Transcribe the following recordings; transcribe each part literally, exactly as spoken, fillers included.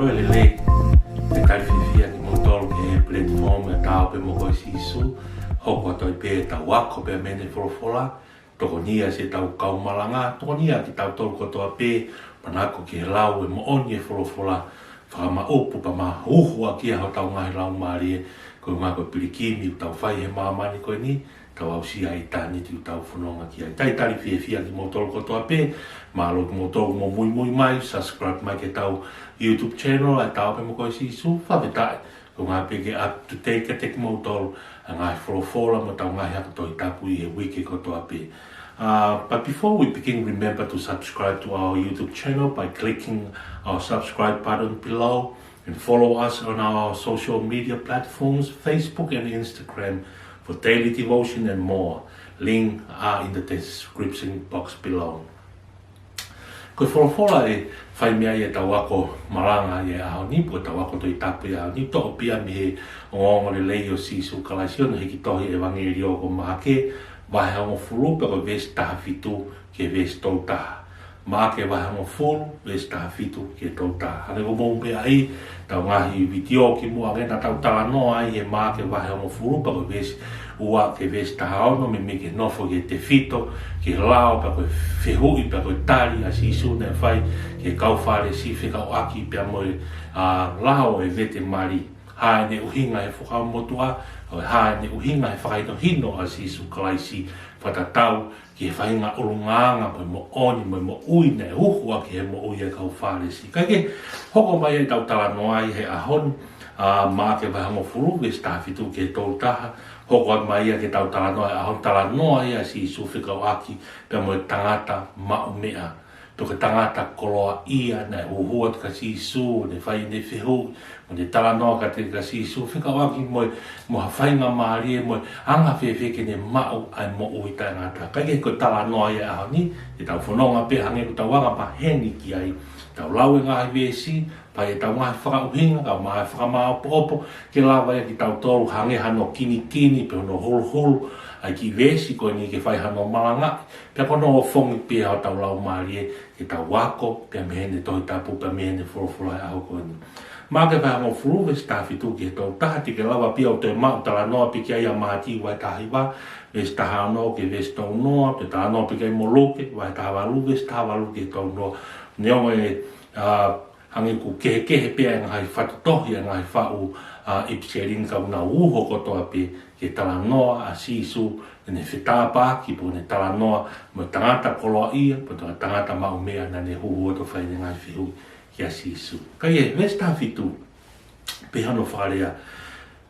Ko e lelei, ʻoku talitali fiefia kimoutolu ki he platform ʻa e Ta Ō Pē Mo Koe Sīsū, hoko atu ai pē ʻetau ako pea mei heʻene folofola, tokonia siʻetau kau malanga, tokonia kitautolu kotoa pē, manako ki he lau ʻo e moʻoni ʻo e folofola, fakamaʻopoʻopo pea mo uhu ʻaki ʻa hotau ngaahi laumālie, ko e ʻuhinga ko e pilikimi ʻoku tau fai he māmani ko eni, tau aʻusia ʻitāniti ʻoku tau fononga ki ai. Talitali fiefia kimoutolu kotoa pē, mālō kimoutolu ʻoku mou muimui mai, subscribe mai ki heʻetau YouTube channel, ʻa e Ta Ō Pē Mo Koe Sīsū, fakafetaʻi, ko e ʻuhinga pē ke up to date kiate kimoutolu, ʻa e ngaahi folofola mo ʻetau ngaahi ako Tohi Tapu ʻi he uike kotoa pē. Uh, but before we begin, remember to subscribe to our YouTube channel by clicking our subscribe button below and follow us on our social media platforms, Facebook and Instagram, for daily devotion and more. Link are in the description box below. Ko e folofola ʻe fai mei ai ʻetau ako malanga ʻi he ʻaho ni, pe ko ʻetau ako Tohi Tapu ʻi he ʻaho ni, toʻo pē ia mei he ongoongolelei ʻo Sīsū Kalaisi ʻi hono hiki tohi ʻEvangeliō ko Maʻake, vahe hongofulu pea ko e veesi taha fitu ki he veesi tolu taha. Maʻake vahe hongofulu, veesi taha fitu ki he tolu taha. Hangē ko hoʻomou meaʻi, ʻetau ngaahi vitiō kimuʻa ange naʻa tau talanoa ai he Maʻake vahe hongofulu pea ko e veesi ua ki he veesi taha ono, meimei ke nofo ki he tefito, ki he lao, pea ko e fehuʻi, pea ko e tali ʻa Sīsū naʻe fai ki he kau Fālesi fekauʻaki pea mo e, ʻa, lao ʻo e vete mali. Hā ʻene ʻuhinga he Fuakava Motuʻa, ʻo hā ʻene ʻuhinga he fakahinohino ʻa Sīsū Kalaisi, fakatatau ki he faʻahinga ʻulungaanga mo e moʻoni mo e moʻui naʻe uhu ʻaki he moʻui ʻa e kau Fālesi. Kae kehe, hoko mai ʻetau talanoa ʻi he ʻaho ni, ʻa, Maʻake vahe hongofulu, veesi taha fitu ki he tolu taha, hoko mai ia ki heʻetau talanoa ʻi he ʻaho ni, talanoa ia ʻa Sīsū fekauʻaki pea mo e tangata maʻumeʻa. Pe ko e tangata koloaʻia naʻe uhu atu kia Sīsū, naʻe fai ʻene fehuʻi, mo ʻene talanoa kiate kia Sīsū, fekauʻaki mo e, mo ha faingamālie mo e anga fēfē ke ne maʻu ʻa e moʻui taʻengata. Kae kehe ko e talanoa ia ʻo e ʻaho ni, ʻetau fononga pē hangē ko ʻetau anga maheni ki ai. Tau lau e ngaahi veesi, fai ʻetau ngaahi fakaʻuhinga, kae ʻumaʻā e fakamāʻopoʻopo, ke lava ia kiate kitautolu hangē hano kinikini, pe hono huluhulu, ʻa e kiʻi veesi ko eni ke fai hano malangaʻi, pea ko hono ofongi pē ʻa hotau laumālie, ke tau ako pē mei heʻene Tohi Tapu, pea mei heʻene folofola he ʻaho ko eni. Maʻake vahe hongofulu, veesi taha fitu ki he tolu taha, te ke lava pē ʻo toe maʻu talanoa pē ki ai ʻa Mātiu vahe taha hiva, veesi taha ono ki he veesi tolu noa, pea talanoa pē ki ai mo Luke vahe taha valu, veesi taha valu ki he tolu noa. Neongo e, ʻa, hangē ʻoku kehekehe pē ʻa e ngaahi faʻu tohi, ʻa e ngaahi faʻu, ʻa, ʻipiseli ni, ka ʻoku nau uho kotoa pē ki he talanoa ʻa Sīsū, ʻene fetāpaki pe ko ʻene talanoa mo e tangata koloaʻia, pe ko e tangata maʻumeʻa naʻa ne uhu atu ʻo fai ʻene ngaahi fehuʻi kia Sīsū. Ka ʻi he veesi taha fitu, pehē hono fakalea: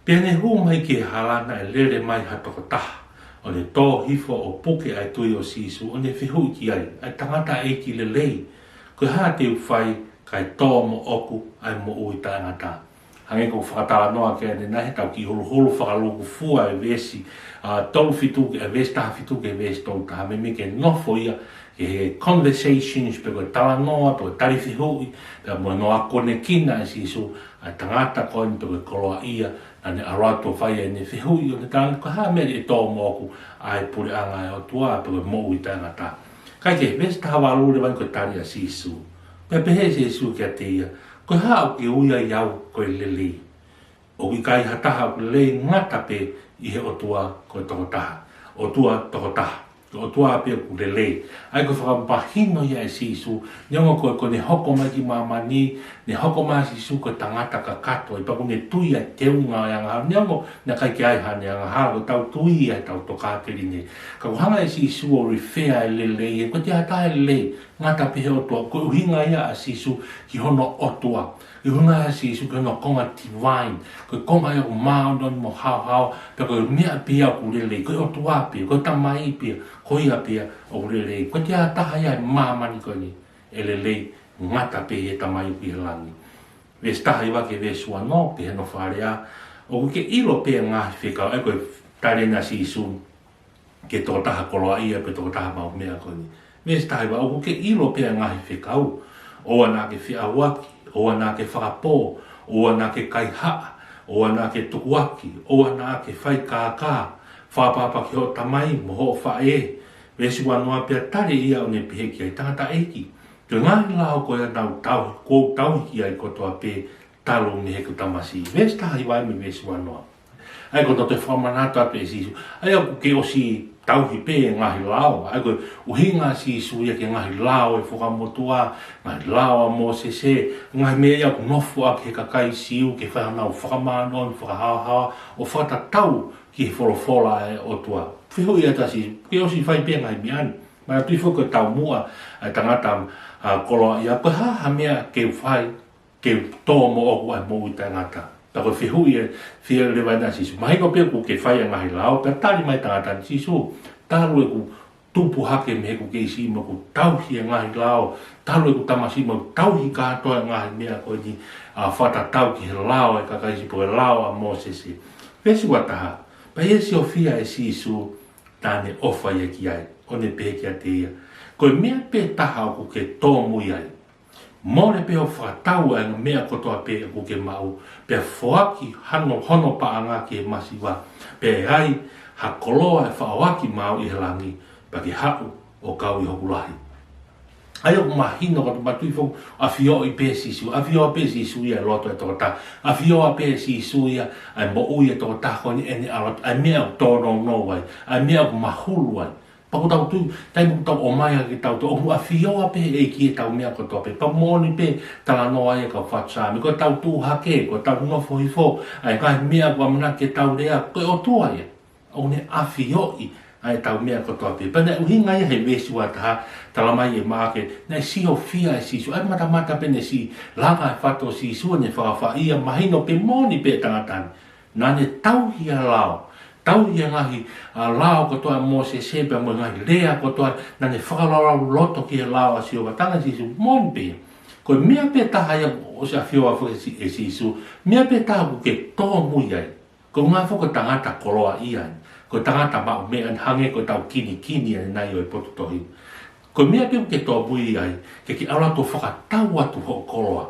Pea ne hū mai ki he hala naʻe lele mai ha tokotaha, ʻo ne tō hifo ʻo puke ʻa e tui ʻo Sīsū, ʻo ne fehuʻi ki ai, ʻA e tangataʻeiki lelei, ko e hā te u fai kae tō moʻoku ʻa e moʻui taʻengata? Hangē ko e fakatalanoa ki ai ʻanenai heʻetau kiʻi huluhulu fakalūkufua ʻa e veesi, ʻa, tolu fitu ki, ʻa e veesi taha fitu ki he veesi tolu taha, meimei ke nofo ia ki he conversations, pe ko e talanoa, pe ko e tali fehuʻi, pea mo hono akonekina ʻe Sīsū ʻa e tangata ko eni pe ko e koloaʻia naʻa ne ʻalu atu ʻo fai ʻene fehuʻi, ʻo ne talaange, Ko e hā e meʻa ʻe tō moʻoku ʻa e puleʻanga ʻo e ʻOtua, pe ko e moʻui taʻengata? Kae kehe, veesi taha valu leva eni ko e tali ʻa Sīsū. Pea pehē ʻe Sīsū kiate ia, Ko e hā ʻoku ke ui ai au ko e lelei? ʻOku ʻikai ha taha ʻoku lelei, ngata pē ʻi he ʻOtua ko e toko taha. ʻOtua toko taha. Ko e ʻOtua pē ʻoku lelei. ʻA ia ko e fakamahino ia ʻe Sīsū, neongo ko e, ko ʻene hoko mai ki māmani, ne hoko mai ʻa Sīsū ko e tangata kakato, ʻi he pea ʻoku ne tui ʻa e teunga ʻo e angahala, neongo naʻe ʻikai ke ʻi ai haʻane angahala, ko ʻetau tui ia ʻi heʻetau tokāteline. Ka ʻoku hanga ʻe Sīsū ʻo refer ʻa e lelei, ʻe, ko e hā e taha ʻe lelei, ngata pē he ʻOtua, ko e ʻuhinga ia ʻa Sīsū ki hono ʻOtua. ʻUhinga ʻa Sīsū ki hono konga divine, ko e konga ia ʻoku māʻoniʻoni mo haohaoa, pea ko e meʻa pē ia ʻoku lelei, ko e ʻOtua pē, ko e Tamai pē ia, ko ia pē ia ʻoku lelei. Ko e hā e taha ia ʻi māmani ko eni ʻe lelei, ngata pē he Tamai ʻoku ʻi he langi. Veesi taha hiva ki he veesi ua noa, pehē hono fakalea, ʻOku ke ʻilo pē ʻa e ngaahi fekau, ʻa ia ko e tali ʻa Sīsū ki he tokotaha koloaʻia pe tokotaha maʻumeʻa ko eni. Veesi taha hiva, ʻOku ke ʻilo pē ʻa e ngaahi fekau: ʻOua naʻa ke feʻauaki, ʻoua naʻa ke fakapō, ʻoua naʻa ke kaihaʻa, ʻoua naʻa ke tukuaki, ʻoua naʻa ke fai kākā, fakaʻapaʻapa ki hoʻo tamai mo hoʻo faʻē. Veesi ua noa, Pea tali ia ʻo ne pehē ki ai, Tangataʻeiki, Ko e ngaahi lao ko ia naʻa ku tauhi, kuo u tauhi ki ai kotoa pē talu mei heʻeku tamasiʻi. Veesi taha hiva mei he veesi ua noa. ʻA ia ko hono toe fakamanatu atu ʻe Sīsū, ʻa ia ʻoku ke ʻosi tauhi pē e ngaahi lao. ʻA ia ko e ʻuhinga ʻa Sīsū ia ki he ngaahi lao ʻo e Fuakava Motuʻa, ngaahi lao ʻa Mōsese, ngaahi meʻa ia ʻoku nofo ʻaki he kakai Siu ke fai honau fakamāʻoniʻoni, fakahaohaoa, ʻo fakatatau ki he folofola ʻa e ʻOtua. Fehuʻi atu ʻa Sīsū, ʻoku ke ʻosi fai pē e ngaahi meʻa ni? Manatuʻi foki ko e taumuʻa ʻa e tangata, ʻa, koloaʻia, ko e hā ha meʻa ke u fai ke tō moʻoku ʻa e moʻui taʻengata? Pea ko e fehuʻi ē, fehuʻi leva ʻe Sīsū, mahino pē ʻoku ke fai e ngaahi lao. Pea tali mai e tangata ni, Sīsū, talu ʻeku tupu hake mei heʻeku kei siʻi mo ʻeku tauhi e ngaahi lao, talu ʻeku tamasiʻi mo ʻeku tauhi kātoa e ngaahi meʻa ko eni, ʻa, fakatatau ki he lao ʻa e kakai Siu pe ko e lao ʻa Mōsese. Veesi ua taha. Pea ʻi he siofia ʻe Sīsū, naʻa ne ʻofa ia ki ai, ʻo ne pehē kiate ia, Ko e meʻa pē taha ʻoku ke tōmui ai. Mole pē ʻo fakatau ʻa e meʻa kotoa pē ʻoku ke maʻu, pea foaki hano, hono paʻanga ki he masiva, pea ʻe ai ha koloa ʻe faʻo ʻaki maʻau ʻi he langi, pea ke haʻu ʻo kau ʻi hoku lahi. ʻA ia ʻoku mahino, ko e manatuʻi foki, ʻafioʻi pē ʻe Sīsū, ʻafioʻi pē ʻe Sīsū ia e loto ʻo e tokotaha, ʻafioʻi pē ʻe Sīsū ia ʻa e moʻui ʻa e tokotaha ko eni, ʻene ʻalu atu, ʻa e meʻa ʻoku tōnounou ai, ʻa e meʻa ʻoku mahulu ai. Pea ʻoku tau tui, taimi ʻoku tau ʻomai ai kitautolu, ʻoku ʻafioʻi pē ʻe he ʻEiki ʻetau meʻa kotoa pē. Pea moʻoni pē e talanoa ia ʻa e kau fatu Saame, ko ʻetau tuʻu hake, ko ʻetau nofo hifo, ʻa e ngaahi meʻa ʻoku ʻamanaki ke tau lea, ko e ʻOtua ia. ʻOku ne ʻafioʻi ʻa ʻetau meʻa kotoa pē. Pea naʻe ʻuhinga ia he veesi ua taha, talamai ʻe Maʻake, naʻe siofia ʻe Sīsū. ʻA ia matamata pē naʻe siʻi langa e fatu ʻo Sīsū ʻene fakafaʻia, mahino pē moʻoni pē e tangata ni. Naʻa ne tauhi ʻa e lao, tauhi e ngaahi, ʻa, lao kotoa ʻa Mōsese pea mo e ngaahi lea kotoa, naʻa ne fakalaulauloto ki he lao ʻa Sihova. Talaange ʻe Sīsū, moʻoni pē ia. Ko e meʻa pē taha ia ʻoku ʻosi ʻafioʻi foki ʻe Sī-, ʻe Sīsū, meʻa pē taha ʻoku ke tōmui ai. Ko e ʻuhinga foki ko e tangata koloaʻia ni, ko e tangata maʻu meʻa ni, hangē ko ʻetau kinikini ʻanenai ʻo e potu tohi. Ko e meʻa pē ʻoku ke tōmui ai, ke ke ʻalu atu ʻo fakatau atu hoʻo koloa.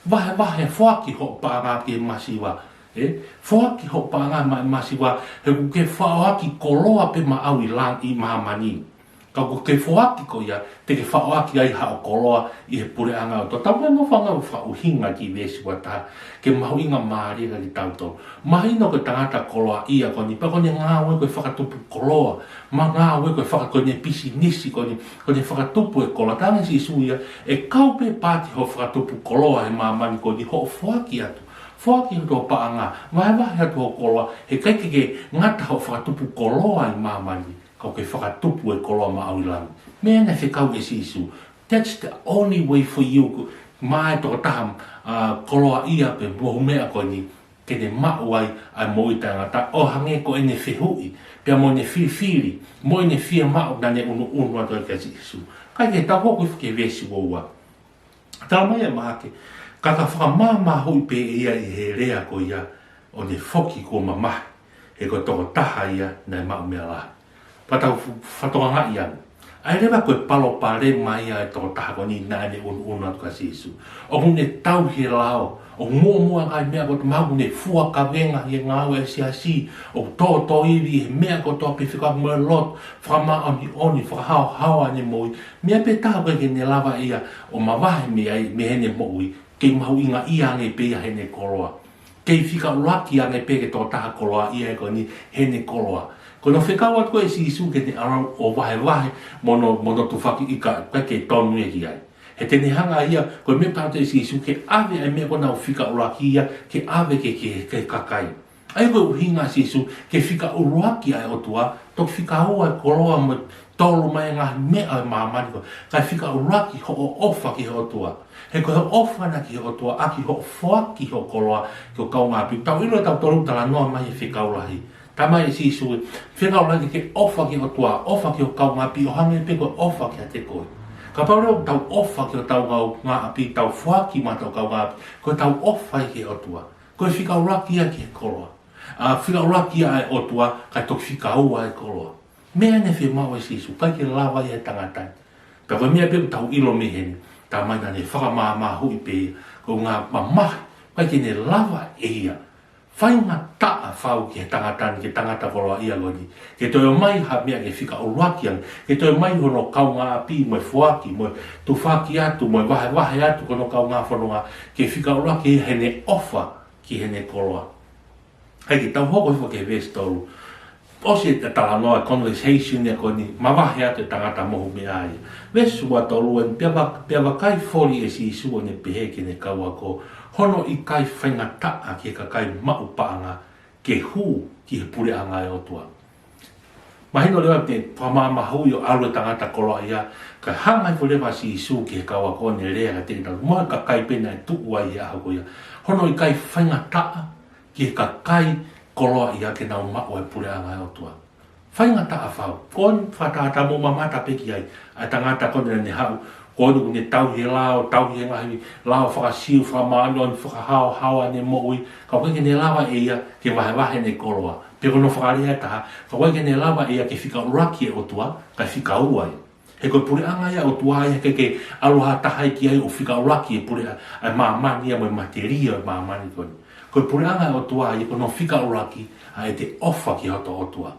Vahevahe, foaki hoʻo paʻanga ki he masiva. Ē? Foaki hoʻo paʻanga maʻa e masiva, he ʻoku ke faʻo ʻaki koloa pē maʻau ʻi langi, ʻi māmani. Ka ʻoku ke foaki ko ia, te ke faʻo ʻaki ai haʻo koloa ʻi he puleʻanga ʻo e ʻOtua. Tau meʻa mo fanga fakaʻuhinga ki he veesi ua taha, ke mahuʻingamālie kiate kitautolu. Mahino ko e tangata koloaʻia ko eni, pea ko ʻene ngāue ko e fakatupu koloa, mo e ngāue ko e faka-, ko ʻene pisinisi ko eni, ko ʻene fakatupu e koloa. Talaange ʻe Sīsū ia, ʻe kau pē paati hoʻo fakatupu koloa he māmani ko eni hoʻo foaki atu. Foaki atu hoʻo paʻanga, vahevahe atu hoʻo koloa, he ʻikai ke ke ngata hoʻo fakatupu koloa ʻi māmani, ka ʻoku ke fakatupu e koloa maʻau ʻi langi. Meʻa naʻe fekau ʻe Sīsū. That's the only way for you, maʻa e tokotaha, ʻa, koloaʻia pe mohu meʻa ko eni, ke ne maʻu ai ʻa e moʻui taʻengata, ʻo hangē ko ʻene fehuʻi, pea mo ʻene filifili, mo ʻene fiemaʻu naʻa ne ʻunuʻunu atu ai kia Sīsū. Kae ke tau hoko hifo ki he veesi ua ua. Talamai ʻe Maʻake, ka ka fakamāmāhuʻi pē ia ʻi he lea ko ia, ʻo ne foki kuo mamahi, he ko e tokotaha ia naʻe maʻu meʻa lahi. Pea tau fu-, fakatokangaʻi ange. ʻA ia leva ko e palopalema ia ʻa e tokotaha ko eni naʻa ne ʻunuʻunu atu kia Sīsū. ʻOku ne tauhi e lao, ʻoku muʻomuʻa e ngaahi meʻa kotoa, mahalo ʻoku ne fua kavenga he ngāue ʻa e siasi, ʻoku tōtōivi he meʻa kotoa pē, fika mo e loto, fakamāʻoniʻoni, fakahaohaoa ʻene moʻui. Meʻa pē taha ʻoku ʻikai ke ne lava ia ʻo mavahe mei ai, mei heʻene moʻui, kei mahuʻingaʻia ange pē ia heʻene koloa. Kei fika ʻuluaki ange pē ki he tokotaha koloaʻia ko eni heʻene koloa. Ko hono fekau atu ko ē ʻe Sīsū ke ne ʻalu ʻo vahevahe mo hono, mo hono tufaki, ʻikai, ʻikai ke tonu ia ki ai. He te ne hanga ia, ko e meʻa pē ʻa e Sīsū ke ʻave ʻa e meʻa ko ē naʻa nau fika ʻuluaki ia, ke ʻave ki he, ki he, ki he kakai. ʻA ia ko e ʻuhinga ʻa Sīsū, ke fika ʻuluaki ʻa e ʻOtua, toki fika ua e koloa mo e tolu mai e ngaahi meʻa ʻo e māmani ko ē. Kae fika ʻuluaki hoʻo ʻofa ki he ʻOtua. He ko e ʻofa ena ki he ʻOtua, ʻaki hoʻo foaki hoʻo koloa ki ho kaungāʻapi. Tau ʻilo ʻe tautolu e talanoa mai e fekau lahi. Talamai ʻe Sīsū, fekau lahi ke ʻofa ki he ʻOtua, ʻofa ki ho kaungāʻapi, ʻo hangē pē ko e ʻofa kiate koe. Kapau leva ʻoku tau ʻofa ki hotau kaungāʻapi, tau foaki maʻa hotau kaungāʻapi, ko ʻetau ʻofa ia ki he ʻOtua. Ko e fika ʻuluaki ia ki he koloa. ʻA, fika ʻuluaki ia ʻa e ʻOtua, kae toki fika ua e koloa. Meʻa naʻe fiemaʻu ʻe Sīsū, ʻikai ke lava ia ʻe he tangata ni. Pea ko e meʻa pē ʻoku tau ʻilo mei heni, talamai naʻa ne fakamāmāhuʻi pē ia, ko e ʻuhinga mamahi, ʻikai ke ne lava ʻe ia Faingataʻa fau ki he tangata ni, ki he tangata koloaʻia ko eni, ke toe ʻomai ha meʻa ke fika ʻuluaki ange, ke toe ʻomai hono kaungāʻapi mo e foaki, mo e tufaki atu, mo e vahevahe atu ki hono kaungā fononga, ke fika ʻuluaki heʻene ʻofa ki heʻene koloa. ʻAi ke tau hoko hifo ki he veesi tolu. ʻOsi e talanoa, conversation ia ko eni, mavahe atu e tangata mohu meʻa ia. Veesi ua tolu eni, pea va-, pea vakai foli ʻe Sīsū ʻo ne pehē ki heʻene kau ako, hono ʻikai faingataʻa ki he kakai maʻu paʻanga ke hū ki he puleʻanga ʻo e ʻOtua. Mahino leva te fakamamahuʻi ʻo ʻalu e tangata koloaʻia, kae hanga hifo leva ʻa Sīsū ki he kau ako ʻo ne lea kiate kinautolu, mo e kakai pē naʻe tuʻu ai he ʻaho ko ia. Hono ʻikai faingataʻa ki he kakai koloaʻia ke nau maʻu e puleʻanga ʻo e ʻOtua. Faingataʻa fau. Ko eni fakatātā mo mamata pē ki ai. ʻA e tangata ko eni naʻa ne haʻu, ko eni ʻoku ne tauhi e lao, tauhi e ngaahi lao faka-Siu, fakamāʻoniʻoni, fakahaohaoa ʻene moʻui. Ka ʻoku ʻikai ke ne lava ʻe ia ke vahevahe ʻene koloa. Pe ko hono fakalea ʻe taha, ka ʻoku ʻikai ke ne lava ʻe ia ke fika ʻuluaki e ʻOtua, kae fika ua ia. He ko e puleʻanga ia ʻo e ʻOtua ia, ʻikai ke ʻalu ha taha ia ki ai ʻo fika ʻuluaki e puleʻanga ʻo e māmani ia mo e matelie ʻo e māmani ko eni. Ko e puleʻanga ia ʻo e ʻOtua ia, ko hono fika ʻuluaki ʻa ʻete ʻofa ki hoto ʻOtua.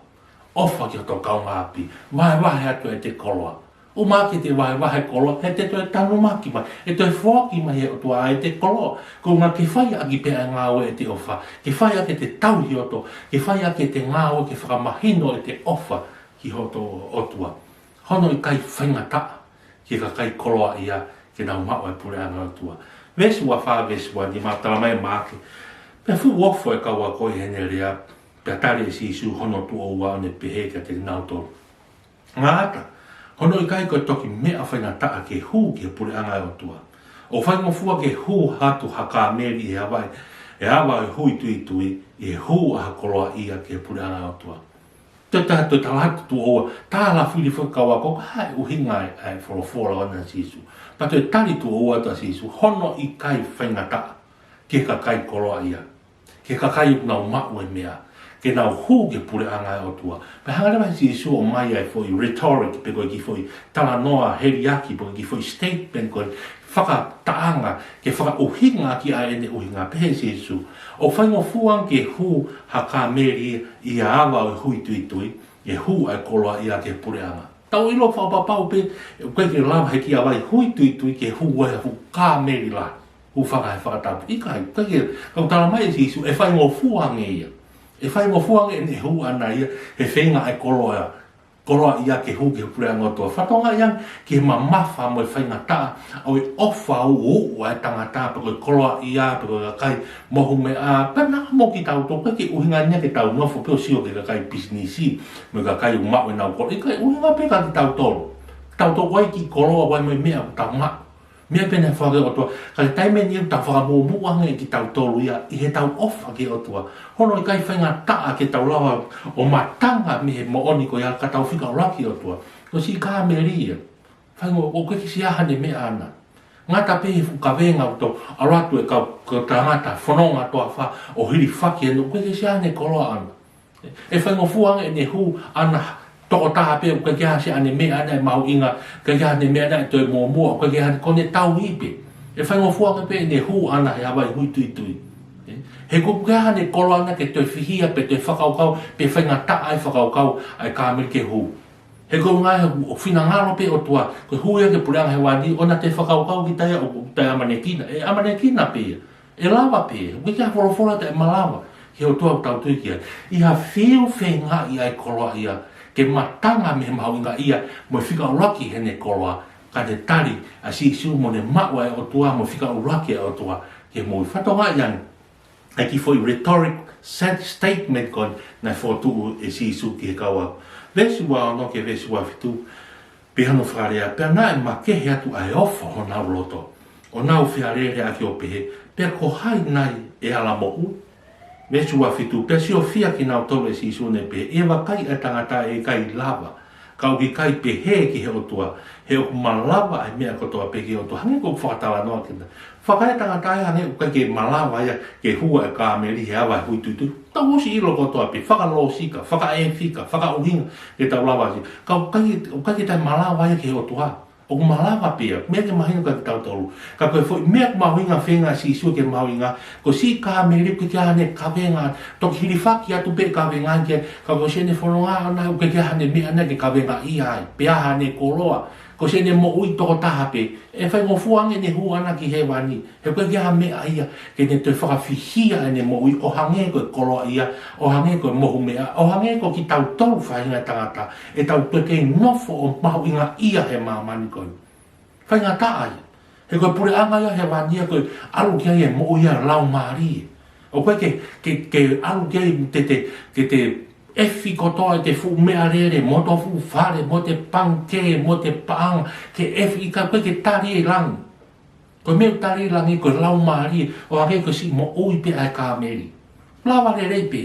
ʻOfa ki hoto kaungāʻapi. Vahevahe atu ʻete koloa. ʻUmaki ʻete vahevahe koloa, he te toe tanumaki mai, ʻe toe foaki mai he ʻOtua ʻa ʻete koloa. Ko e ʻuhinga ke fai ʻaki pē ʻa e ngāue ʻete ʻofa. Ke fai ʻaki ʻete tauhi ʻOtua. Ke fai ʻaki ʻete ngāue ke fakamahino ʻete ʻofa ki hoto ʻOtua. Hono ʻikai faingataʻa ki he kakai koloaʻia ke nau maʻu e puleʻanga ʻo e ʻOtua. Veesi ua fā, veesi ua nima, talamai ʻe Maʻake, pea fuʻu ofo e kau ako ʻi heʻene lea, pea tali ʻe Sīsū hono tuʻo ua ʻo ne pehē kiate kinautolu, ngata, hono ʻikai ko e toki meʻa faingataʻa ke hū ki he puleʻanga ʻo e ʻOtua. ʻOku faingofua ke hū atu ha kāmeli ʻi he ava, ʻi he ava ʻo e huituitui, ʻi he hū ʻa ha koloaʻia ki he puleʻanga ʻo e ʻOtua. Toe ta-, toe tala atu tuʻo ua, tala fili foki e kau ako, ko e hā e ʻuhinga ʻa e, ʻa e folofola ʻa Sīsū. Pea toe tali tuʻo ua ʻa Sīsū, hono ʻikai faingataʻa ki he kakai koloaʻia, ki he kakai ʻoku nau maʻu e meʻa, ke nau hū ki he puleʻanga ʻo e ʻOtua. Pea hanga leva ʻe Sīsū ʻo ʻomai ʻa e foʻi rhetoric, pe ko e kiʻi foʻi talanoa heliaki, pe ko e kiʻi foʻi statement ko e fakataʻanga, ke fakaʻuhinga ki ai ʻene ʻuhinga, pehē ʻe Sīsū, ʻoku faingofua ange ke hū ha kāmeli ʻi he ava ʻo e huituitui, ʻe hū ʻa e koloaʻia ki he puleʻanga. Tau ʻilo fakapapau pē, ʻoku ʻikai ke lava he kiʻi ava ʻo e huituitui ke hū ai ha fuʻu kāmeli lahi, hūfanga he fakatapu. ʻIkai, ʻikai ke, ka ʻoku talamai ʻe Sīsū, ʻe faingofua ange ia. ʻE faingofua ange ʻene hū ʻana ia, he feinga ʻa e koloa, koloaʻia ke hū ki he puleʻanga ʻo e ʻOtua. Fakatokangaʻi ange ki he mamafa mo e faingataʻa ʻo e ʻofa ʻuʻuʻu ʻa e tangata, pe ko e koloaʻia, pe ko e kakai mohu meʻa, pea naʻa mo kitautolu, ʻikai ke ʻuhinga ia ke tau nofo pē ʻo sio ki he kakai pisinisi, mo e kakai ʻoku maʻu ʻenau koloa. ʻIkai, ʻuhinga pē kia kitautolu. Tautolu ʻoku ʻi ai e kiʻi koloa, ʻoku ʻi ai mo e meʻa ʻoku tau maʻu. Meʻa pē naʻe foaki ʻe he ʻOtua, ka ko e taimi ni ʻoku tau fakamuʻomuʻa ange kitautolu ia ʻi heʻetau ʻofa ki he ʻOtua. Hono ʻikai faingataʻa ke tau lava ʻo matanga mei he moʻoni ko ia ka tau fika ʻuluaki ki he ʻOtua. Ko e siʻi kāmeli ia. Faingo, ʻoku ʻikai ke siʻi ʻi ai haʻane meʻa ʻana. Ngata pē he fuʻu kavenga ʻoku tau ʻalu atu e kau, kau tangata fononga toafa ʻo hilifaki ʻene, ʻoku ʻikai ke siʻi ʻi ai haʻane koloa ʻana. ʻE faingofua ange ʻene hū ʻana, tokotaha pē, ʻoku ʻikai ke ʻi ai haʻane meʻa ʻana ʻe mahuʻinga, ʻikai ke ʻi ai haʻane meʻa ʻana ʻe toe muʻomuʻa, ʻikai ke ʻi ai haʻane, ko ʻene tauhi pē. ʻE faingofua ange pē ʻene hū ʻana he ava ʻo e huituitui. He ʻoku ʻikai ke ʻi ai haʻane koloa ʻana ke toe fihia pe toe fakakaukau, pe faingataʻa e fakakaukau ʻa e kāmeli ke hū. He ko e ʻuhinga he ʻoku finangalo pē ʻOtua, ko e hū ia ki he puleʻanga hēvani, ʻoua te fakakaukau kita ia ʻoku toe ʻamanekina, ʻe ʻamanekina pē ia. ʻE lava pē, ʻoku ʻikai ke ʻi ai ha folofola taʻe malava, he ʻOtua ʻoku tau tui ki ai. ʻI ha fiu feingaʻi ʻa e koloaʻia, ke matanga mei he mahuʻingaʻia, mo e fika ʻuluaki heʻene koloa, ka ne tali ʻa Sīsū mo ne maʻu ʻa e ʻOtua, mo e fika ʻuluaki ʻa e ʻOtua, ke moʻui. Fakatokangaʻi ange ʻa e kiʻi foʻi rhetoric set statement ko eni naʻe fokotuʻu ʻe Sīsū ki he kau ako. Veesi ua ono ki he veesi ua fitu, pea hano fakalea, pea naʻe makehe atu ʻa e ʻofa ʻo honau loto, ʻo nau fealēleaʻaki ʻo pehē, pea ko hai nai ʻe ala moʻui? Veesi ua fitu, pea siofia kinautolu ʻe Sīsū ʻo ne pehē, ʻe vakai ʻa e tangata ʻe ʻikai lava, ka ʻoku ʻikai pehē ki he ʻOtua, he ʻoku malava ʻa e meʻa kotoa pē ki he ʻOtua. Hangē ko e fakatalanoa ki ai. Vakai e tangata ia hangē ʻoku ʻikai ke malava ia ke hū ʻa e kāmeli he ava ʻo e huituitui. Tau ʻosi ʻilo kotoa pē, fakalōsika, fakaʻefika, fakaʻuhinga, ke tau lava ʻo sio. Ka ʻoku ʻikai, ʻoku ʻikai ke toe malava ia ki he ʻOtua. ʻOku malava pē ia, meʻa ke mahino kia kitautolu. Ka ko e foʻi meʻa ʻoku mahuʻinga feinga ʻa Sīsū ke mahuʻinga, ko siʻi kāmeli ʻoku ʻikai ke ʻi ai haʻane kavenga, toki hilifaki atu pē kavenga ki ai, ka ko siʻene fononga ʻana ʻoku ʻikai ke ʻi ai haʻane meʻa naʻe kavengaʻia ai, pe ʻi ai haʻane koloa, ko siʻene moʻui tokotaha pē, ʻe faingofua ange ʻene hū ʻana ki hēvani, he ʻoku ʻikai ke ʻi ai ha meʻa ia, ke ne toe fakafihia ʻene moʻui ʻo hangē ko e koloaʻia, ʻo hangē ko e mohu meʻa, ʻo hangē ko kitautolu faʻahinga tangata, ʻetau toe kei nofo ʻo mahuʻingaʻia he māmani ko eni. Faingataʻa ia. He ko e puleʻanga ia hēvani ia ko e ʻalu ki ai e moʻui ʻa e laumālie. ʻOku ʻikai ke, ke, ke ʻalu ki ai te te, ke te ʻefi kotoa ʻete fuʻu meʻalele, mo hoto fuʻu fale, mo ʻete pangikē, mo ʻete paʻanga, ke ʻefi ʻikai ko e ke tali e langi. Ko e meʻa ʻoku tali e langi ko e laumālie, ʻo hangē ko siʻi moʻui pē ʻa e kāmeli. Lava lelei pē.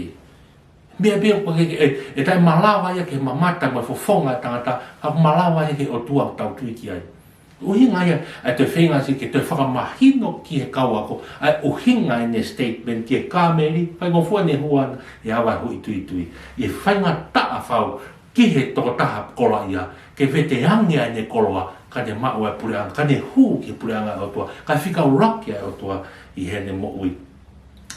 Meʻa pē ʻoku ke, e, e taʻemalava ia ke mamata mo e fofonga ʻo e tangata, ka ʻoku malava ia ki he ʻOtua ʻoku tau tui ki ai. ʻUhinga ia, ʻa e toe feinga siʻi ke toe fakamahino ki he kau ako, ʻa e ʻuhinga ʻene statement ki he kāmeli, faingofua ʻene hū ʻana, ʻe ava huʻi tuitui. ʻE faingataʻa fau, ki he tokotaha koloaʻia, ke veteange ʻa ʻene koloa, ka ne maʻu ʻa e puleʻanga, ka ne hū ki he puleʻanga ʻo e ʻOtua, ka fika ʻuluaki ʻa e ʻOtua ʻi heʻene moʻui.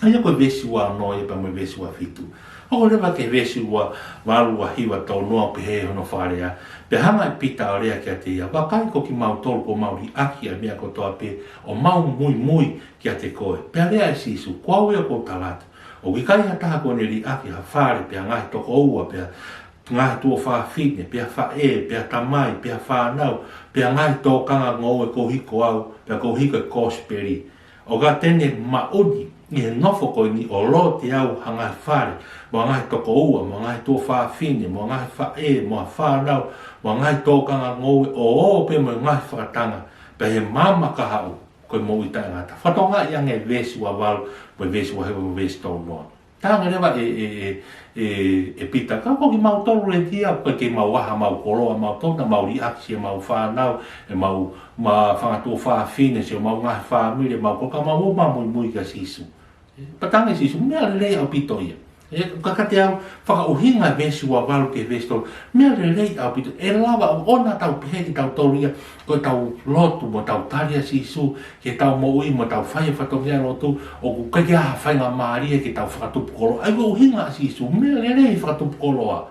ʻA ia ko e veesi ua ono ia pea mo e veesi ua fitu. ʻOku leva ki he veesi ua valu, ua hiva, tolu noa pehē hono fakalea. Pea hanga ʻe Pita ʻo lea kiate ia, vakai ko kimautolu kuo mau liʻaki ʻa e meʻa kotoa pē ʻo mau muimui kiate koe. Pea lea ʻe Sīsū, ko au ia ʻoku ou tala atu, ʻoku ʻikai ha taha kuo ne liʻaki ha fale, pea ngaahi tokoua, pea ngaahi tuofāfine, pea faʻē, pea tamai, pea fānau, pea ngaahi tōkanga ngoue koeʻuhi ko au, pea koeʻuhi ko e kosipeli, ʻo ka te ne maʻu ni ʻi he nofo ko eni ʻo lote au ha ngaahi fale, mo ha ngaahi tokoua, mo ha ngaahi tuofāfine, mo ha ngaahi faʻē, mo ha fānau, mo ha ngaahi tōkanga ngoue, ʻo ō pē mo e ngaahi fakatanga, pea ʻi he maama kahaʻu, ko e moʻui taʻengata. Fakatokangaʻi ange veesi ua valu, mo e veesi ua hiva, mo e veesi tolu noa. Talaange leva ʻe, ʻe, ʻe, ʻe, ʻe Pita, ka ko kimautolu ʻe tia, ko e ke mau aha mau koloa, mau tona, mau liʻaki siʻemau fānau, ʻemau, ma fanga tuofāfine, siʻemau ngaahi fāmili, mau ko ka mau ō mau muimui kia Sīsū. Pea talaange ʻe Sīsū, meʻa lelei ʻaupito ia. ʻE, ka kiate au, fakaʻuhinga veesi ua valu ki he veesi tolu. Meʻa lelei ʻaupito. ʻE lava ʻo ʻona tau pehē kitautolu ia, ko ʻetau lotu mo tau tali ʻa Sīsū, ke tau moʻui mo tau fai e fatongia lotu, ʻoku ʻikai ke ʻi ai ha faingamālie ke tau fakatupu koloa. ʻA ia ko e ʻuhinga ʻa Sīsū, meʻa lelei fakatupu koloa.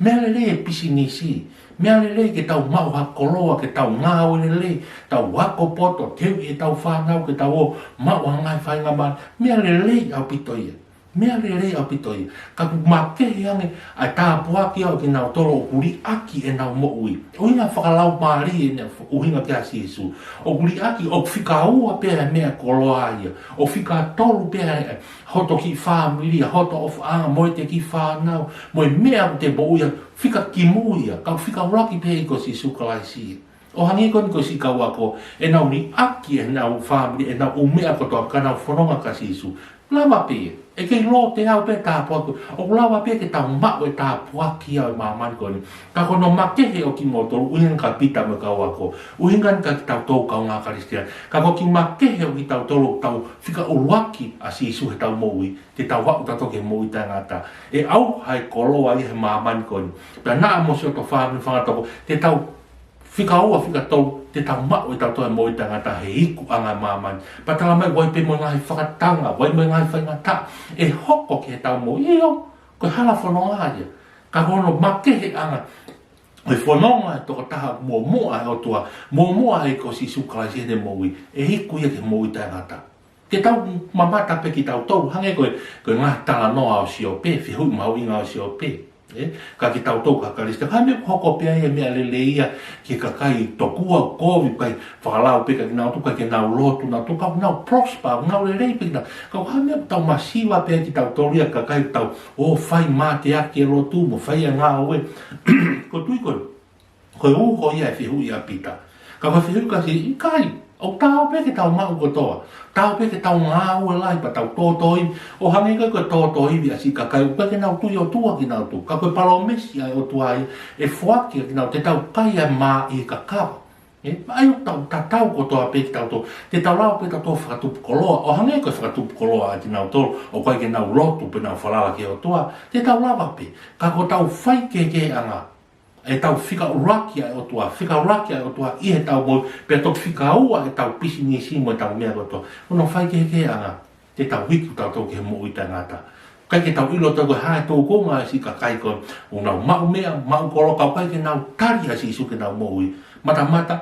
Meʻa lelei e pisinisi. Meʻa lelei ke tau maʻu ha koloa, ke tau ngāue lelei, tau ako poto, teuʻi ʻetau fānau, ke tau ō maʻu ha ngaahi faingamālie. Meʻa lelei ʻaupito ia. Meʻa lelei ʻaupito ia. Ka ʻoku makehe ange ʻa e tāpuaki ʻo kinautolu ʻoku liʻaki ʻenau moʻui. ʻUhinga fakalaumālie ʻene ʻuhinga kia Sīsū. ʻOku liʻaki, ʻoku fika ua pē ʻa e meʻa koloa ia. ʻOku fika tolu pē ʻa e hoto kiʻi fāmili, hoto ʻofaʻanga, mo ʻete kiʻi fānau, mo e meʻa ʻoku te moʻui ai, fika kimui ia, ka ʻoku fika ʻuluaki pē ia ko Sīsū Kalaisi. ʻO hangē ko eni ko siʻi kau ako, ʻenau liʻaki ʻenau fāmili, ʻenau ʻū meʻa kotoa ka nau fononga kia Sīsū. Lava pē, ʻe kei lote au pē tāpuaki, ʻoku lava pē ke tau maʻu e tāpuaki ʻo e māmani ko eni. Ka ko hono makehe ʻo kimoutolu, ʻuhinga kia Pita mo e kau ako, ʻuhinga ni kia kitautolu kaungā Kalisitiane. Ka ko e kiʻi makehe ʻo kitautolu, tau fika ʻuluaki ʻa Sīsū heʻetau moʻui, te tau aʻu tautolu ki he moʻui taʻengata. ʻE ʻauha e koloa ia he māmani ko eni. Pea naʻa mo siʻoto fāmili, fanga toko, te tau fika ua, fika tolu, te tau maʻu ʻe tautolu e moʻui taʻengata he ikuʻanga e māmani. Pea talamai ʻoku ʻi ai pē mo e ngaahi fakatanga, ʻoku ʻi ai mo e ngaahi faingataʻa ʻe hoko ki heʻetau moʻui, ʻio, ko e hala fononga ia. Ka ko hono makeheʻanga ʻo e fononga e tokotaha muʻomuʻa ʻa e ʻOtua, muʻomuʻa ʻa e ko Sīsū Kalaisi heʻene moʻui, ʻe iku ia ki he moʻui taʻengata. Ke tau mamata pē kitautolu, hangē ko e, ko e ngaahi talanoa ʻo Siope, fehuʻi mahuʻinga ʻo Siope. ʻE, kia kitautolu kau Kalisitiane, ko e hā e meʻa ʻoku hoko pē ai e meʻa lelei ia ki he kakai tokua ʻoku kovi, ʻikai fakalau pē kia kinautolu, ʻikai ke nau lotu nautolu, ka ʻoku nau prosper, ʻoku nau lelei pē kinautolu. Ka ko e hā e meʻa ʻoku tau masiva pē ai kitautolu ia ki he kakai ʻoku tau ō fai mateaki e lotu, mo fai e ngāue. Ko e tui ko ē, ko e uho ia e fehuʻi ʻa Pita. Ka ko e fehuʻi kia Sīsū, ʻikai, ʻoku taau pē ke tau maʻu kotoa. Taau pē ke tau ngāue lahi pea tau tōtōivi. ʻO hangē ko e tōtōivi ʻa siʻi kakai ʻoku ʻikai ke nau tui ʻOtua kinautolu. Ka ko e palōmesi ʻa e ʻOtua ia, ʻe foaki kia kinautolu, te tau kai ʻa e mā ʻi he kakava. ʻE, ʻa ia ʻoku tau tatau kotoa pē kitautolu. Te tau lava pē tautolu fakatupu koloa. ʻO hangē ko e fakatupu koloa ʻa kinautolu, ʻoku ʻikai ke nau lotu pe nau falala ki he ʻOtua. Te tau lava pē. Ka ko ʻetau faikehekeheʻanga, ʻetau fika ʻuluaki ʻa e ʻOtua, fika ʻuluaki ʻa e ʻOtua ʻi heʻetau moʻui, pea toki fika ua ʻetau pisinisi mo ʻetau meʻa kotoa. Ko hono faikehekeheʻanga, te tau iku tautolu ki he moʻui taʻengata. ʻIkai ke tau ʻilo tautolu ko e hā e tūkunga ʻa e siʻi kakai ko ē ʻoku nau maʻu meʻa, maʻu koloa, ka ʻoku ʻikai ke nau tali ʻa Sīsū ke nau moʻui. Matamata,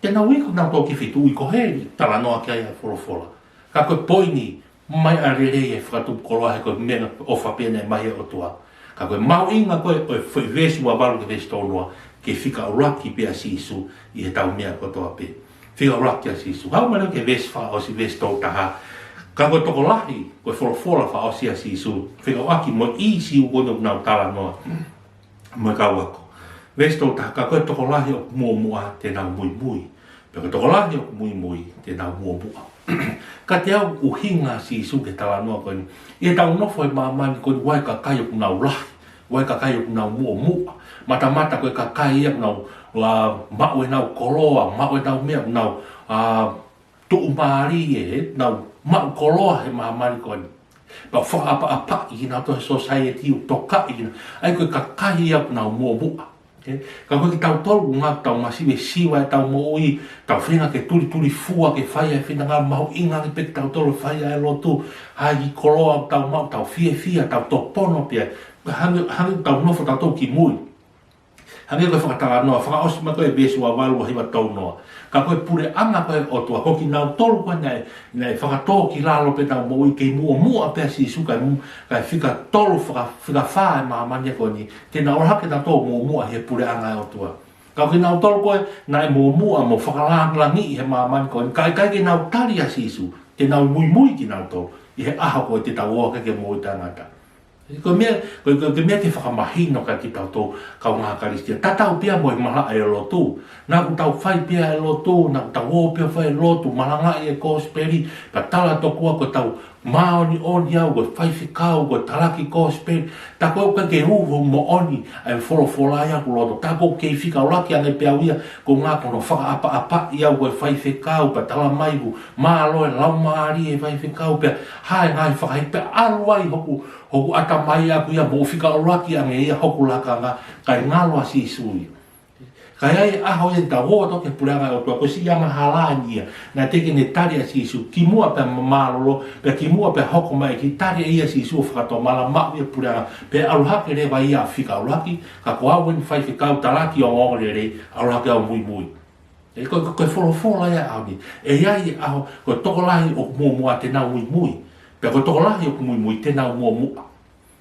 te nau iku nautolu ki he feituʻu ko heli, talanoa ki ai ʻa e folofola. Ka ko e poini, mai ʻa e lelei e fakatupu koloa he ko e meʻa ʻofa pē naʻe ʻomai ʻe he ʻOtua. Ka ko e mahuʻinga ko ē ʻo e foʻi veesi ua valu ki he veesi tolu noa, ke fika ʻuluaki pē ʻa Sīsū ʻi heʻetau meʻa kotoa pē. Fika ʻuluaki ʻa Sīsū. Haʻu mai leva ki he veesi fakaʻosi, veesi tolu taha. Ka ko e tokolahi, ko e folofola fakaʻosi ʻa Sīsū, fekauʻaki mo e Siu ko eni ʻoku nau talanoa mo e kau ako. Veesi tolu taha, ka ko e tokolahi ʻoku muʻomuʻa te nau muimui. Pea ko e tokolahi ʻoku muimui te nau muʻomuʻa. Ka ko e ʻuhinga ʻa Sīsū ki he talanoa ko eni, ʻi heʻetau nofo he māmani ko eni, ʻoku ʻi ai e kakai ʻoku nau lahi, ʻoku ʻi ai e kakai ʻoku nau muʻomuʻa. Matamata ko e kakai ia ʻoku nau, ʻa, maʻu ʻenau koloa, maʻu ʻenau meʻa, ʻoku nau, ʻa, tuʻumālie, he nau maʻu koloa he māmani ko eni. Pea fakaʻapaʻapaʻi kinautolu he society, ʻo tokaʻi kinautolu. ʻA ia ko e kakai ia ʻoku nau muʻomuʻa. Ē? Ka ko kitautolu, ʻuhinga ʻoku tau masivesiva ʻetau moʻui, tau feinga ke tulitulifua, ke fai ʻa e finangalo, mahuʻinga ange pē kitautolu fai ʻa e lotu, ʻa e kiʻi koloa ʻoku tau maʻu, tau fiefia, tau tōpono pē. Hangē, hangē ʻoku tau nofo tautolu ki mui. Hangē ko e fakatalanoa fakaʻosi mai ko ē veesi ua valu, ua hiva, tolu noa. Ka ko e puleʻanga ko ē ʻo e ʻOtua, ko kinautolu ko ē naʻe, naʻe fakatō ki lalo pē ʻenau moʻui kei muʻomuʻa pē ʻa Sīsū kae mu-, kae fika tolu faka-, fika fā ʻa e māmani ko eni, te nau ʻalu hake nautolu ʻo muʻomuʻa he puleʻanga ʻo e ʻOtua. Ka ko kinautolu ko ē naʻe muʻomuʻa mo fakalāngilangiʻi he māmani ko eni, ka ʻikai ke nau tali ʻa Sīsū, te nau muimui kinautolu ʻi he ʻaho ko ē te tau ō hake ki he moʻui taʻengata. Ko e meʻa, ko e, ko e, ko e meʻa ke fakamahino kiate kitautolu kaungā Kalisitiane. Tatau pē ia mo e malaʻe ʻo e lotu. Naʻa ʻoku tau fai pē ʻa e lotu, naʻa ʻoku tau ō pē ʻo fai e lotu, malangaʻi e kosipeli, pea tala tokua ko ʻetau māʻoniʻoni ʻa e faifekau, ko e talaki kosipeli. Tā ko ē ʻoku ʻikai ke uhu moʻoni ʻa e folofola ia ʻi hoku loto. Tā ko ē ʻoku kei fika ʻuluaki ange pē au ia, ko e ʻuhinga ko hono fakaʻapaʻapaʻi au ʻe he faifekau, pea tala mai ʻoku mālohi e laumālie ʻo e faifekau, pea hā e ngaahi fakahā, pea ʻalu ai hoku hoku ʻatamai ʻaʻaku ia mo fika ʻuluaki ange ia hoku lakanga, kae ngalo ʻa Sīsū ia. Ka ʻi ai e ʻaho ia te tau ō atu ki he puleʻanga ʻo e ʻOtua, ko e siʻi angahala eni ia. Naʻe teʻeki ke ne tali ʻa Sīsū, kimuʻa pea mālōlō, pea kimuʻa pea hoko mai, ke tali ʻe ia ʻa Sīsū ʻo fakatomala, maʻu ia e puleʻanga, pea ʻalu hake leva ia ʻo fika ʻuluaki, ka ko au eni faifekau, talaki ongoongolelei, ʻalu hake au ʻo muimui. ʻE ko, ko, ko e folofola ia ʻaho ni. ʻE ʻi ai e ʻaho, ko e tokolahi ʻoku muʻomuʻa te nau muimui. Pea ko e tokolahi ʻoku muimui te nau muʻomuʻa.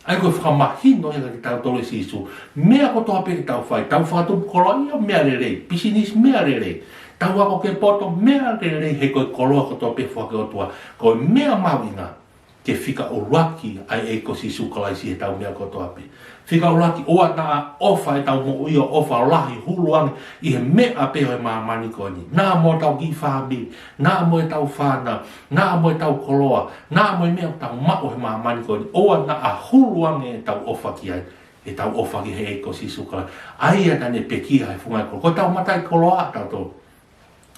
ʻA ia ko e fakamahino ia kiate kitautolu ʻe Sīsū. Meʻa kotoa pē ʻoku tau fai, tau fakatupu koloa, ʻio, meʻa lelei, pisinisi, meʻa lelei. Tau ako ki he poto, meʻa lelei, he ko e koloa kotoa pē foaki ʻe he ʻOtua. Ko e meʻa mahuʻinga ke fika ʻuluaki ʻa e ʻEiki ko Sīsū Kalaisi ʻi heʻetau meʻa kotoa pē. Fika ʻuluaki, ʻoua naʻa ʻofa ʻetau moʻui ʻo ʻofa lahi hulu ange ʻi he meʻa pē ʻo e māmani ko eni. Naʻa mo ʻetau kiʻi fāmili, naʻa mo ʻetau fānau, naʻa mo ʻetau koloa, naʻa mo e meʻa ʻoku tau maʻu he māmani ko eni. ʻOua naʻa hulu ange ʻetau ʻofa ki ai, ʻetau ʻofa ki he ʻEiki ko Sīsū Kalaisi. ʻA ia naʻa ne pekia he funga ʻo e koloa. Ko ʻetau mataʻikoloa ʻatautolu.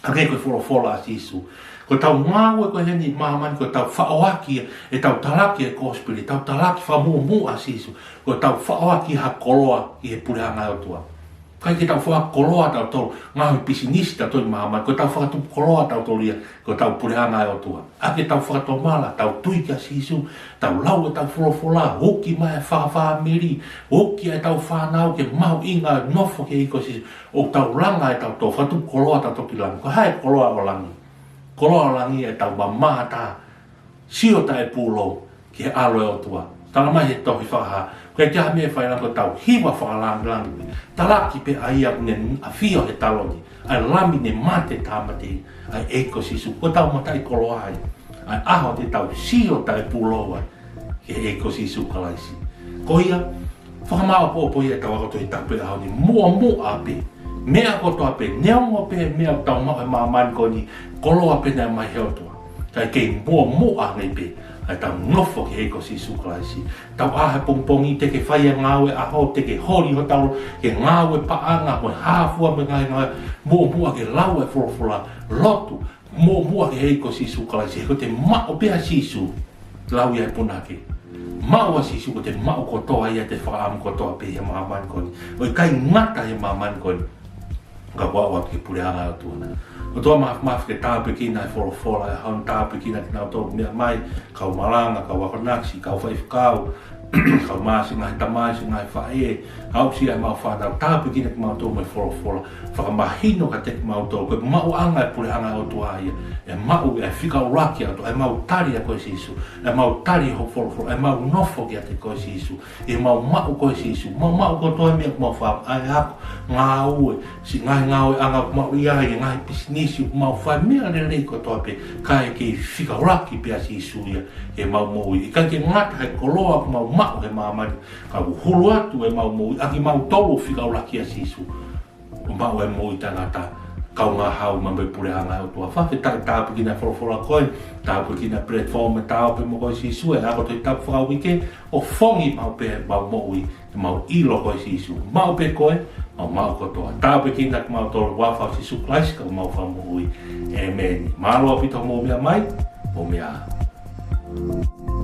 Hangē ko e folofola ʻa Sīsū. Ko ʻetau ngāue ko eni ʻi māmani, ko ʻetau faʻoaki, ʻetau talaki e kosipeli, ʻetau talaki fakamuʻomuʻa ʻa Sīsū. Ko ʻetau faʻoaki ha koloa ʻi he puleʻanga ʻo e ʻOtua. ʻIkai ke tau faʻoaki koloa ʻatautolu, ngāue pisinisi ʻatautolu ʻi māmani, ko ʻetau fakatupu koloa ʻatautolu ia, ko ʻetau puleʻanga ʻo e ʻOtua. ʻA ia ke tau fakatomala, tau tui kia Sīsū, tau lau ʻetau folofola, uki mai e fakafāmili, uki ʻetau fānau ke mahuʻinga e nofo ki he ʻEiki ko Sīsū, ʻo tau langa ʻetau tō, fakatupu koloa ʻatautolu ki langi. Ko e hā e koloa ʻo langi? Koloa ʻo langi ʻetau mamata, sio taʻepūlou ki he ʻAlo ʻo e ʻOtua. Tala mai he tohi Fakahā, ko e kiʻi meʻa ʻe fai ʻa e langi ko ʻetau hiva fakalāngilangi. Talaki pē ʻa ia ʻoku ne ʻafio he taloni, ʻa e Lami naʻe mate tāmateʻi, ʻa e ʻEiki ko Sīsū. Ko ʻetau mataʻikoloa ia. ʻA e ʻaho te tau sio taʻepūlou ai ki he ʻEiki ko Sīsū Kalaisi. Ko ia, fakamāʻopoʻopo ia ʻetau ako Tohi Tapu he ʻaho ni, muʻomuʻa pē. Meʻa kotoa pē, neongo pē meʻa ʻoku tau maʻu he māmani ko eni, koloa pē naʻe ʻomai he ʻOtua. Kae kei muʻomuʻa ange pē ʻa ʻetau nofo ki he ʻEiki ko Sīsū Kalaisi. Tau ʻā he pongipongi, teʻeki ke fai e ngāue ʻaho, teʻeki ke holi hotau, ke ngāue paʻanga, mo e hā fua mo e ngaahi ngāue, muʻomuʻa ke lau e folofola, lotu, muʻomuʻa ki he ʻEiki ko Sīsū Kalaisi, he ko ʻete maʻu pē ʻa Sīsū, lau ia he punake. Maʻu ʻa Sīsū, ko te maʻu kotoa ia ʻete fakaʻamu kotoa pē he māmani ko eni. ʻOku ʻikai ngata he māmani ko eni. Ka ʻoku ʻalu atu ki he puleʻanga ʻo e ʻOtua. ʻOtua Māfimafi, ke tāpuekina e folofola, ʻa e ʻaho ni tāpuekina kinautolu meʻa mai, kau malanga, kau akonaki, kau faifekau, kau mā siʻi ngaahi tamai, siʻi ngaahi faʻē, aʻu siʻi ʻemau fānau, tāpuekina kimautolu mo e folofola. Fakamahino kiate kimautolu, ko e maʻuʻanga e puleʻanga ʻo e ʻOtua ia, ʻe maʻu e fika ʻuluaki ʻa e ʻOtua, ʻemau tali ʻa koe Sīsū, ʻemau tali hoʻo folofola, ʻemau nofo kiate koe Sīsū, ʻemau maʻu koe Sīsū, mau maʻu kotoa e meʻa ʻoku mau fai, ʻa e ako, ngāue, siʻi ngaahi ngāueʻanga ʻoku mau ʻi ai, ngaahi pisinisi ʻoku mau fai, meʻa lelei kotoa pē, kae kei fika ʻuluaki pē ʻa Sīsū ia ʻi heʻemau moʻui. ʻIkai ke ngata he koloa ʻoku mau maʻu he māmani, ka ʻoku hulu atu ʻemau moʻui ʻa kimautolu ʻoku fika ʻuluaki ʻa Sīsū, ʻo maʻu e moʻui taʻengata, kaungā haʻu mai mo e puleʻanga ʻo e ʻOtua. Fakafetaʻi, tāpuekina e folofola ko eni, tāpuekina e platform ʻe Ta ō pē mo koe Sīsū, e ako Tohi Tapu fakauike, ʻo fongi maʻu pē ʻemau moʻui, ʻemau ʻilo koe Sīsū. Maʻu pē koe, mau maʻu kotoa. Tāpuekina kimautolu, huafa ʻo Sīsū Kalaisi ko homau Fakamoʻui. ʻĒmeni. Mālō ʻaupito hoʻomou meʻa mai, mou meʻa ā.